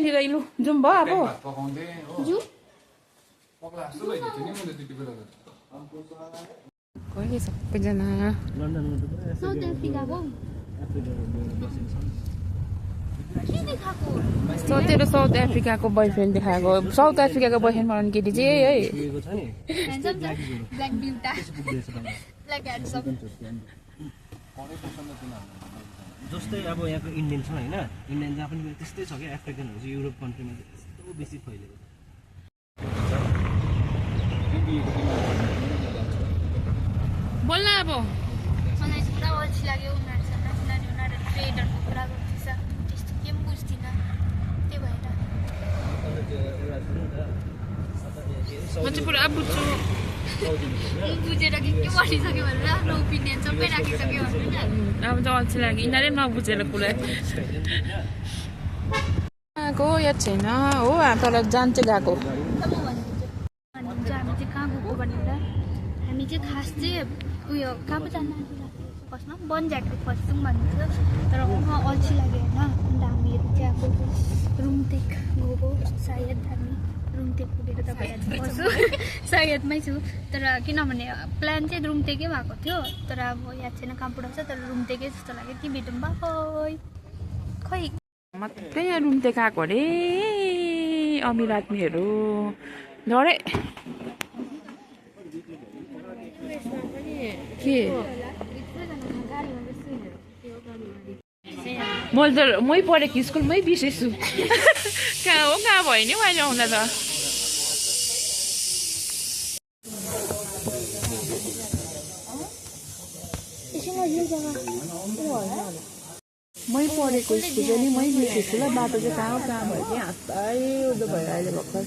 यहाँनिर लु जाउँ भयो अब गयो सबैजना तेरो साउथ अफ्रिकाको बोयफ्रेन्ड देखाएको साउथ अफ्रिकाको बोयफ्रेन्ड बनाउने केटी चाहिँ है जस्तै अब यहाँको इन्डियन छ होइन इन्डियन जहाँ पनि त्यस्तै छ क्या अफ्रिकनहरू चाहिँ युरोप कन्ट्रीमा यस्तो बेसी फैलिएको बोल्न अब मलाई पुरा अल्छी लाग्यो उनीहरूसँग किनभने उनीहरू ट्रेडहरूको कुरा गर्दैछ त्यस्तो के पनि बुझ्दिनँ त्यही भएर म चाहिँ पुरा बुझ्छु बुझेर के भनिसक्यो भनेर आफ्नो ओपिनियन सबै राखिसक्यो भने अब चाहिँ अल्छी लाग्यो यिनीहरूले नबुझेर कुरा गएको याद छैन हो तर जान चाहिँ गएको हामी चाहिँ कहाँ गएको भनेर हामी चाहिँ खास चाहिँ उयो कहाँ पो जानु फर्स्टमा बनझ्याकको फर्स्टौँ भन्दैछ तर उहाँ अल्छी लाग्यो होइन अन्त हामीहरू चाहिँ अब रुमटेक गएको सायद हामी रुमटेक पुगेर तपाईँहरू बस्छु सायदमै छु तर किनभने प्लान चाहिँ रुमटेकै भएको थियो तर अब याद छैन कहाँ पुऱ्याउँछ तर रुमटेकै जस्तो लाग्यो कि भेटौँ बाई खै मात्रै यहाँ रुमटेक आएको अरे अमिर आदमीहरू डरे के मैले त मै पढेको स्कुलमै बिर्सेछु कहाँ हो कहाँ भयो नि मैले आउँदा त मै पढेको स्कुल चाहिँ नि मै बिर्सेछु ल बाटो चाहिँ कहाँ भयो कि हाँस्दै उदो भयो अहिले भर्खर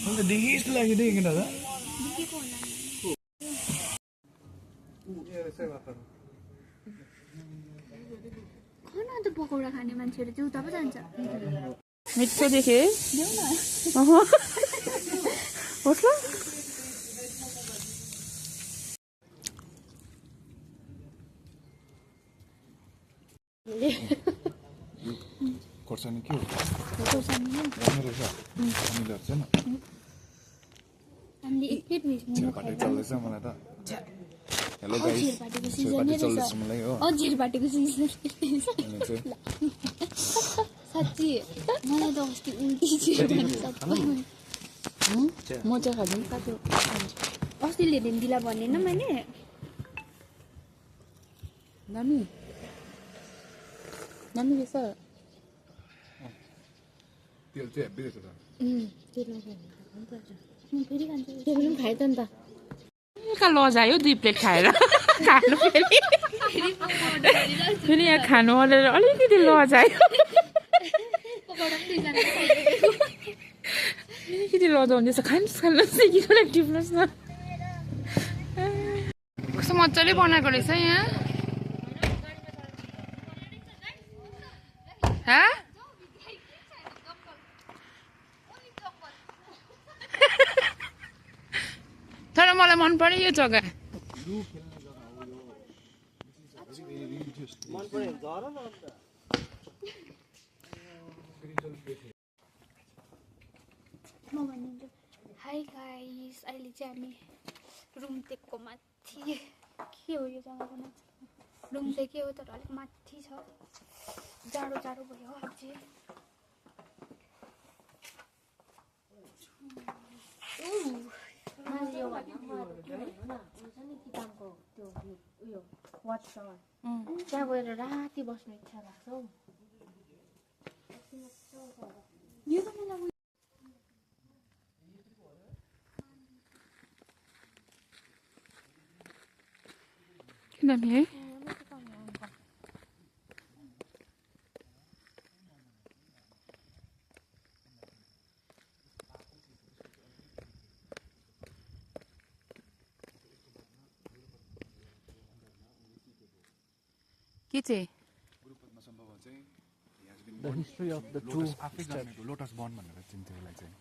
देखिस्तो लागिदियो किन दादा खाना त पकौडा खाने मान्छेहरू चाहिँ उता पो जान्छ मिठो देखेँ होस् ल खोर्सानी के हो हामीले एक प्लेट भेज मोमो चल्दैछ मलाई त हेलो गाइस चल्दैछ मलाई हो झिरपाटीको सिजन साँच्ची मलाई त अस्ति उल्टी म चाहिँ खाँदैन काट्यो अस्ति ल्याइदिनु दिला भनेन मैले नानी नानी रहेछ तेल चाहिँ हेब्बी रहेछ त फेरि खान्छु त्यो पनि खायो त नि त कहाँ लजायो 2 प्लेट खाएर खानु फेरि यहाँ खानु अरेर अलिकति लजायो अलिकति लजाउने रहेछ खानुहोस् सिकिनुहोस् टिप्नुहोस् न कस्तो मजाले बनाएको रहेछ यहाँ तर मलाई मन पर्यो यो जग्गा म भनिदिन्छु हाई गाइस अहिले चाहिँ हामी रुमटेकको माथि के हो यो जग्गाको नाम रुमटेकै हो तर अलिक माथि छ जाडो जाडो भयो अझै त्यहाँ गएर राति बस्ने इच्छा लाग्छ हौ किन है के चाहिँ The history of the two lotus बन भनेर चिन्थ्यो यसलाई चाहिँ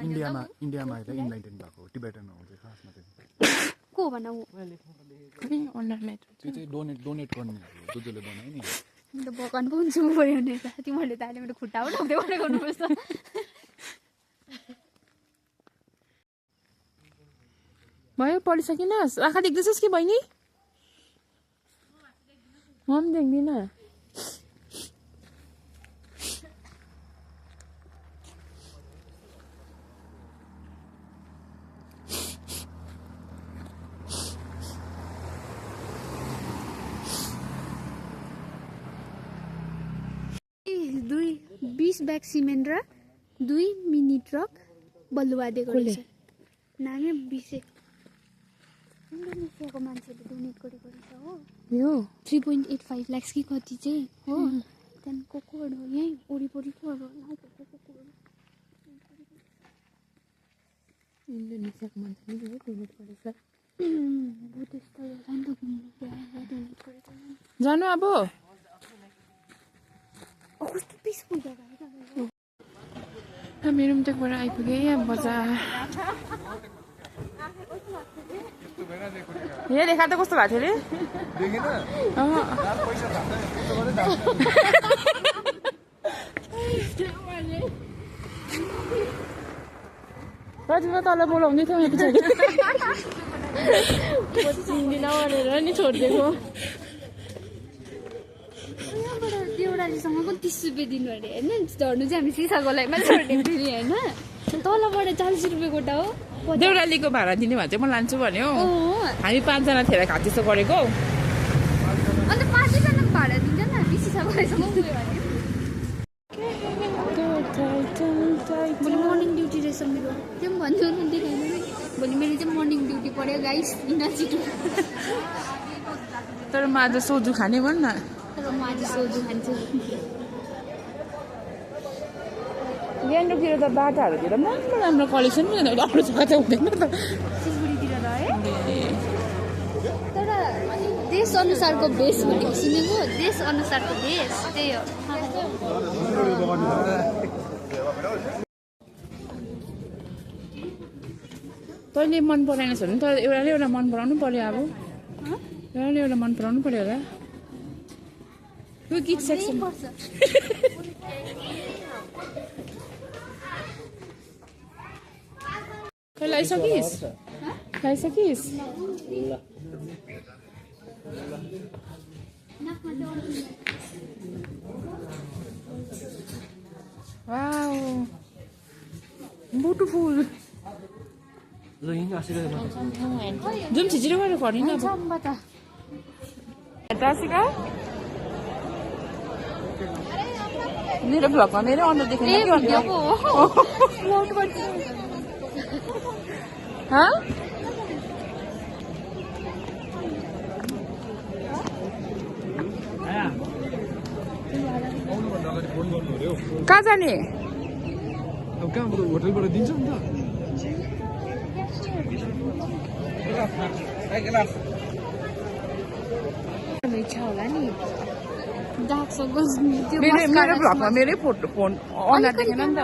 इन्डियामा इन्डियामा इन्लाइटेन भएको टिबेटन हो चाहिँ खासमा चाहिँ को को हो भन ऊ अन्डरमेट त्यो चाहिँ डोनेट गर्ने जो जसले बनायो नि अन्त भगवान् पो हुन्छु भयो भने त तिमीहरूले त अहिले मेरो खुट्टा पनि ढोक्दै गरेर गर्नुपर्छ भयो पढिसकिनस् आँखा देख्दैछस् कि बहिनी म पनि देख्दिनँ दुई 20 ब्याग सिमेन्ट र 2 मिनी ट्रक बलुवा दिएको रहेछ नागे 20 इन्डोनेसियाको मान्छेले डोनेट गरेको रहेछ हो यो 3.85 लाख कि कति चाहिँ हो त्यहाँदेखि कोकोहरू यहीँ वरिपरिकोहरू इन्डोनेसियाको मान्छेले डोनेट गरेछ बुद्धिस्टहरू छ नि त घुम्नु डोनेट गरेको जानु अब कस्तो पिसफुल जग्गा मेरो पनि त्यहाँबाट आइपुगेँ यहाँ बजार यहाँ लेखा त कस्तो भएको थियो अरे तल बोलाउँदै थियो यहाँ पछाडि चिन्दिनँ भनेर नि छोडिदिएको देउरालीसँग पनि 30 रुपियाँ दिनु अरे होइन झर्नु चाहिँ हामी सिसा गोलाइमा छोडिदियो फेरि होइन तलबाट 40 रुपियाँ गोटा हो देउरालीको भाडा दिने भए चाहिँ म लान्छु भन्यो हामी 5 जना थिएर घाट त्यसो गरेको अन्त 5 जना भाडा दिन्छ नि हामी सिसा गोलाइसँग गयो भने भोलि मर्निङ ड्युटी रहेछ मेरो त्यो पनि भन्छु नि देखाइनु भोलि मेरो चाहिँ मर्निङ ड्युटी पऱ्यो गाइस दिन छिटो तर म आज सोजु खाने भन् न तर म आज सोजु खान्छु गान्तोकतिर त बाटाहरूतिर राम्रो राम्रो कलेक्सन पनि अरू जग्गा चाहिँ हुँदैन त सिलगढीतिर त है तर देश अनुसारको भेष भनेको सुनेको देश अनुसारको भेष त्यही हो तैँले मन पराएनस् भने त एउटा मन पराउनु पर्यो अब एउटा मन पराउनु पर्यो होला त्यो गीत सेक्सन लाइसकिस् वाउ ब्युटिफुल जुम छिचिरो गरेर पर्ने नि अब दासिका मेरो भ्लगमा मेरो अनुहार देख्ने के कहाँ जाने अब कहाँबाट होटलबाट दिन्छ नि त इच्छा होला नि डार्क सर्कल्स मेरो भ्लगमा मेरै फोन अनुहार देखेन नि त